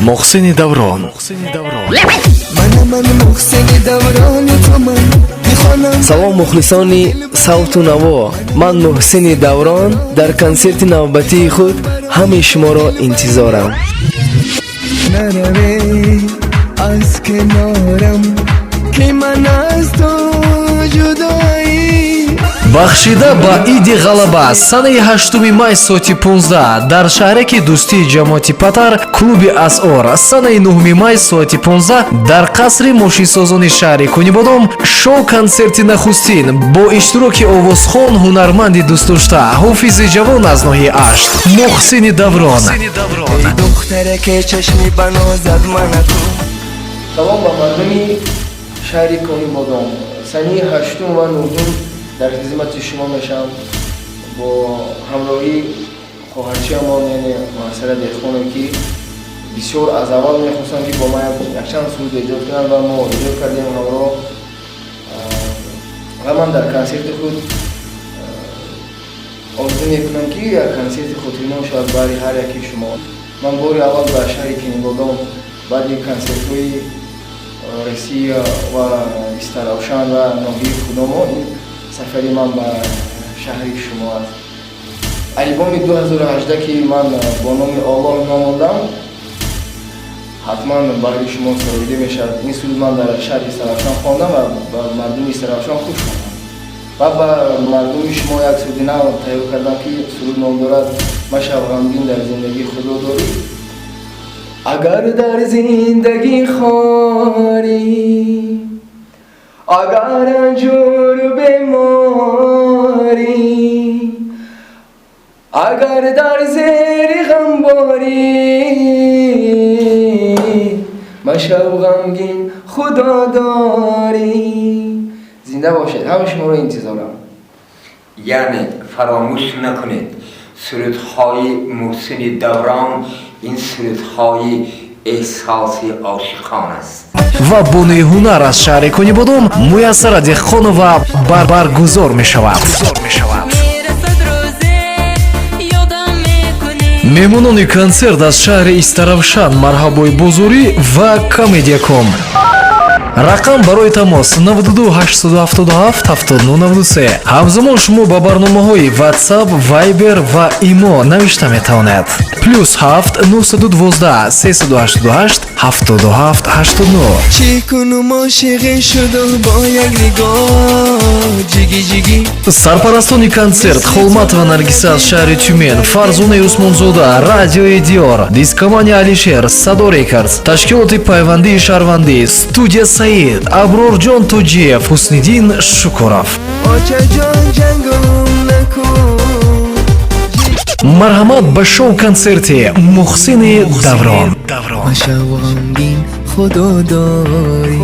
Муҳсини Даврон. Мана ман, Муҳсини Даврони ту, ман бихонам. Салом, мухлисони Савту наво! Ман, Муҳсини Даврон, дар консерти навбатии худ ҳамаи шуморо интизорам. Нараве аз канорам, ки ман аз ту ҷудоӣ. Бахшида ба Иди Ғалаба, санаи 8 май, соати 15 дар шаҳраки Дӯстии ҷамоати Патар, клуби Асъор, санаи 9 май, соати 15 дар қасри мошинсозони шаҳри Конибодом шоу-консерти нахустин бо иштироки овозхон, ҳунарманди дӯстдошта, ҳофизи ҷавон аз ноҳияи Ашт, Муҳсини Даврон. Эй духтараке, чашми банозад мана ту. Салом ба мардуми шаҳри Конибодом! Санаи ҳаштум ва нуҳум дар хизмати шумо мешавам бо ҳамроҳии хоҳарчиамон, яъне Муяссара Деҳқоне, ки бисёр аз аввал мехостам, ки бо ман якчанд суруд эҷод кунам ва мо эҷод кардем ҳамроҳ. Ва ман дар консерти худ орзу мекунам, ки як консерти хотирмон шавад баҳри ҳар яки шумо. Ман бори аввал ба шаҳри Конибодом баъди консертҳои Россия ва Истаравшан ва ноҳияи худамо, ин сафари ман ба шаҳри шумо аст. Альбоми 2018, ки ман бо номи Оллоҳ номондам, ҳатман баҳри шумо сароида мешавад. Ин суруд ман дар шаҳри Истаравшан хондам ва ба мардуми Истаравшан хуш омад. Ва ба мардуми шумо як суруди нав тайёр кардам, ки суруд ном дорад «Машав ғамгин, дар зиндагӣ Худо дорӣ». Агар дар зиндагӣ хорӣ, агар ранҷуру беморӣ, агар дар зери ғамборӣ, машав ғамгин, Худо дорӣ. Зинда бошед, ҳама шуморо интизорам. Яъне фаромӯш накунед, сурудҳои Муҳсини Даврон ин сурудҳои эҳсоси ошиқон аст. Ва бонуи ҳунар аз шаҳри Конибодом Муяссара Деҳқонова баргузор мешавад. Мерасад рӯзе, ёдам мекунӣ. Меҳмонони консерт аз шаҳри Истаравшан Марҳабои Бозорӣ ва Комедияком. Рақам барои тамос 92 877 79 93. Ҳамзамон шумо ба барномаҳои WhatsApp, Viber ва Имо навишта метавонед: +7 912 388 77 89. Чӣ кунум, ошиқӣ шуду бо як нигоҳ, ҷиги ҷиги. Сарпарастони консерт: Холматова Наргиса аз шаҳри Тюмен, Фарзонаи Усмонзода, Радиои Диёр, Дискомани Алишер, Садо Рекордс, ташкилоти пайвандии шаҳрвандӣ, студия Саид, Аброрҷон Тоҷиев, Ҳусниддин Шукуров. Очаҷон, ҷангум накун. Марҳамат ба шоу-консерти Муҳсини Даврон. Машав ғамгин, Худо дорӣ.